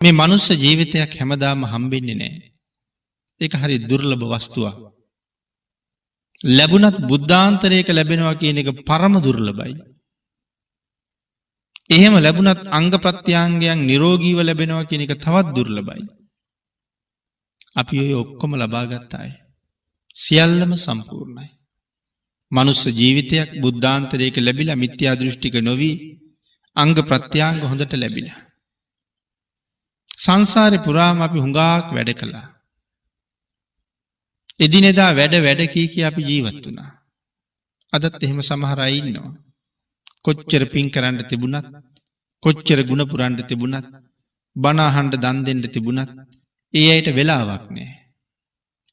මේ මනුස්ස ජීවිතයක් හැමදාම හම්බෙන්නේ නෑ. ඒක හරි දුර්ලභ වස්තුවක්. ලැබුණත් බුද්ධාන්තරයක ලැබෙනවා කියන එක පරම දුර්ලභයි. එහෙම ලැබුණත් අංග ප්‍රත්‍යංගයන් නිරෝගීව ලැබෙනවා කියන එක තවත් දුර්ලභයි. අපි ඔය ඔක්කොම ලබා ගත්ත අය. සියල්ලම සම්පූර්ණයි. මනුස්ස ජීවිතයක් බුද්ධාන්තරයක ලැබිලා මිත්‍යා දෘෂ්ටික නොවි අංග ප්‍රත්‍යංග හොඳට ලැබිලා. සංසාරේ පුරාම අපි හුඟක් වැඩ කළා. එදිනෙදා වැඩ වැඩ කී කිය අපි ජීවත් වුණා. අදත් එහෙම සමහර අය ඉන්නවා. කොච්චර පින් කරන්න තිබුණත්, කොච්චර ගුණ පුරන්න තිබුණත්, බණ අහන්න දන් දෙන්න තිබුණත් ඒ අයට වෙලාවක් නෑ.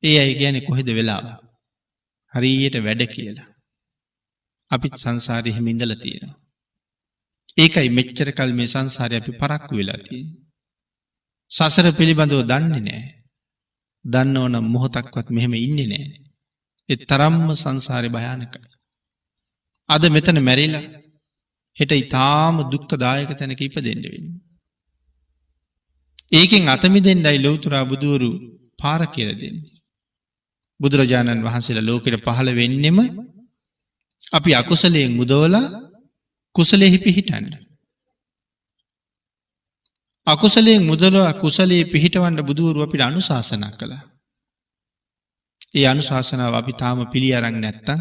ඒ අය කියන්නේ කොහෙද වෙලාව? හරියට වැඩ කියලා. අපිත් සංසාරේ එහෙම ඉඳලා තියෙනවා. ඒකයි මෙච්චර කල් මේ සංසාරේ අපි පරක්කු වෙලා තියෙන්නේ. සසර පිළිබඳව දන්නේ නෑ. දන්නවනම් මොහොතක්වත් මෙහෙම ඉන්නේ නෑ. ඒ තරම්ම සංසාරේ භයානකයි. අද මෙතන මැරිලා හෙට ඊටාම දුක්ඛදායක තැනක ඉපදෙන්න වෙන්නේ. ඒකෙන් අත මිදෙන්නයි ලෞතර බුදුවරු පාර කියලා දෙන්නේ. බුදුරජාණන් වහන්සේලා ලෝකෙට පහළ වෙන්නෙම අපි අකුසලයෙන් මුදවලා කුසලෙහි පිහිටන්න. අකුසලයෙන් මුදවලා කුසලයේ පිහිටවන්න බුදුවරු අපිට අනුශාසනා කළා. ඒ අනුශාසනාව අපි තාම පිළි අරන් නැත්තම්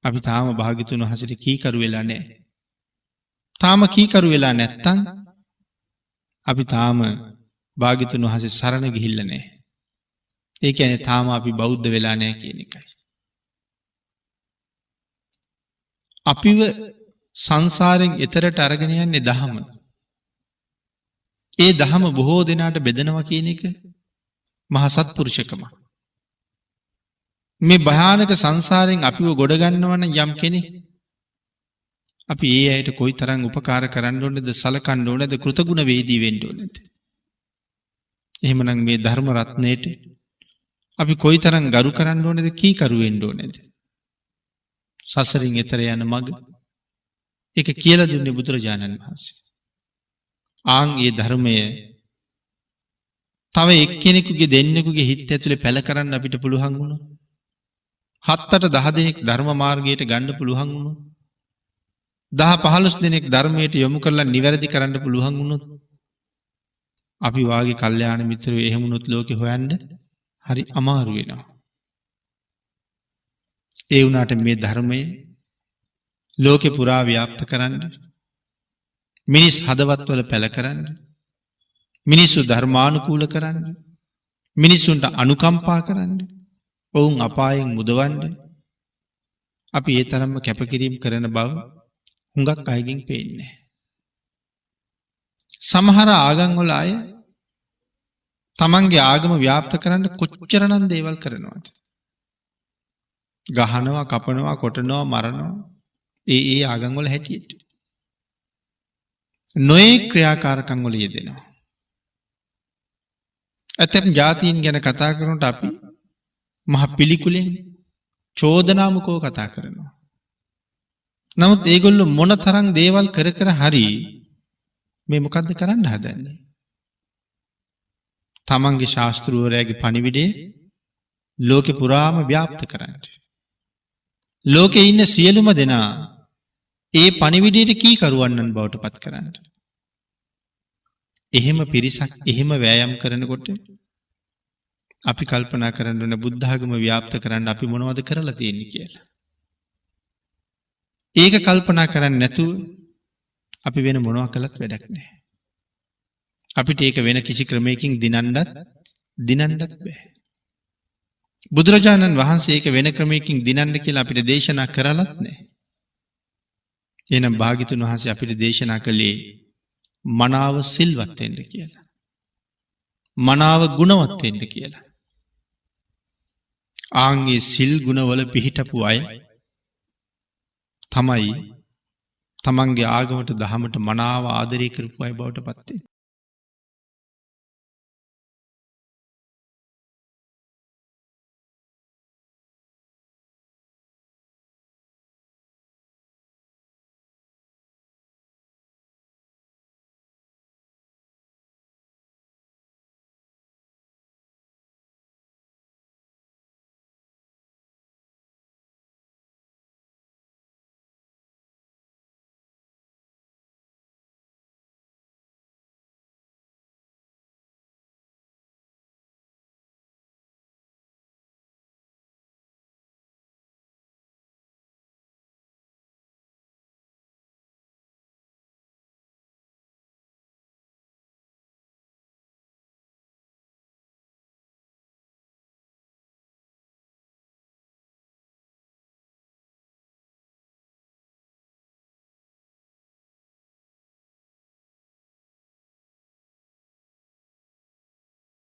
අපි තාම භාග්‍යතුන් වහන්සේට කීකරු වෙලා නැහැ. තාම කීකරු වෙලා නැත්තම් අපි තාම භාග්‍යතුන් වහන්සේ සරණ ගිහිල්ලා නැහැ. ඒ කියන්නේ තාම අපි බෞද්ධ වෙලා නැහැ කියන එකයි. අපිව සංසාරෙන් එතරට අරගෙන යන්නේ දහම. ඒ දහම බොහෝ දෙනාට බෙදනවා කියන එක මහා සත්පුරුෂකම. මේ භයානක සංසාරෙන් අපිව ගොඩ ගන්නවා නම් යම් කෙනෙක් අපි ඒ අයට කොයි තරම් උපකාර කරන්න ඕනේද, සලකන්න ඕනේද, කෘතගුණ වේදී වෙන්න ඕනේද? එහෙමනම් මේ ධර්ම රත්නයේට අපි කොයි තරම් ගරු කරන්න ඕනේද, කීකරු වෙන්න ඕනේද? සසරින් එතර යන මඟ ඒක කියලා දුන්නේ බුදුරජාණන් වහන්සේ. ආන් ඒ ධර්මය තව එක්කෙනෙකුගේ දෙන්නෙකුගේ හිත ඇතුලේ පැල කරන්න අපිට පුළුවන් වුණොත්, 7-8 10 දෙනෙක් ධර්ම මාර්ගයට ගන්න පුළුවන් වුණොත්, 10-15 දෙනෙක් ධර්මයට යොමු කරලා නිවැරදි කරන්න පුළුවන් වුණොත්, අපි වාගේ කල්යාණ මිත්‍රයෝ එහෙම වුණොත් ලෝකෙ හොයන්න හරි අමාරු වෙනවා. ඒ වුණාට මේ ධර්මය ලෝකෙ පුරා ව්‍යාප්ත කරන්න, මිනිස් හදවත්වල පැල කරන්න, මිනිස්සු ධර්මානුකූල කරන්න, මිනිස්සුන්ට අනුකම්පා කරන්න, ඔවුන් අපායෙන් මුදවන්න අපි ඒ තරම්ම කැපකිරීම කරන බව හුඟක් අයගෙන් පේන්නේ නැහැ. සමහර ආගම් වල අය තමන්ගේ ආගම ව්‍යාප්ත කරන්න කොච්චරනම් දේවල් කරනවද? ගහනවා, කපනවා, කොටනවා, මරනවා. ඒ ඒ ආගම් වල හැටියට නොයෙක් ක්‍රියාකාරකම් වල යෙදෙනවා. ඇතැම් ජාතීන් ගැන කතා කරනකොට අපි මහ පිළිකුලෙන් චෝදනාමුඛව කතා කරනවා. නමුත් ඒගොල්ලෝ මොන තරම් දේවල් කර කර හරි මේ මොකද්ද කරන්න හදන්නේ? තමන්ගේ ශාස්ත්‍රූවරයාගේ පණිවිඩය ලෝකෙ පුරාම ව්‍යාප්ත කරන්න. ලෝකෙ ඉන්න සියලුම දෙනා ඒ පණිවිඩයට කීකරුවන්නන් බවට පත් කරන්න. එහෙම පිරිසක් එහෙම වෑයම් කරනකොට අපි කල්පනා කරන්න ඕනේ බුද්ධ ආගම ව්‍යාප්ත කරන්න අපි මොනවද කරලා තියෙන්නේ කියලා. ඒක කල්පනා කරන්නේ නැතුව අපි වෙන මොනවා කළත් වැඩක් නෑ. අපිට ඒක වෙන කිසි ක්‍රමයකින් දිනන්නත් බෑ. බුදුරජාණන් වහන්සේ ඒක වෙන ක්‍රමයකින් දිනන්න කියලා අපිට දේශනා කරලත් නෑ. එහෙනම් භාග්‍යතුන් වහන්සේ අපිට දේශනා කළේ මනාව සිල්වත් වෙන්න කියලා. මනාව ගුණවත් වෙන්න කියලා. ආන්ගේ සිල් ගුණවල පිහිටපු අය තමයි තමන්ගේ ආගමට දහමට මනාව ආදරය කරපු අය බවට පත් වෙන්නේ.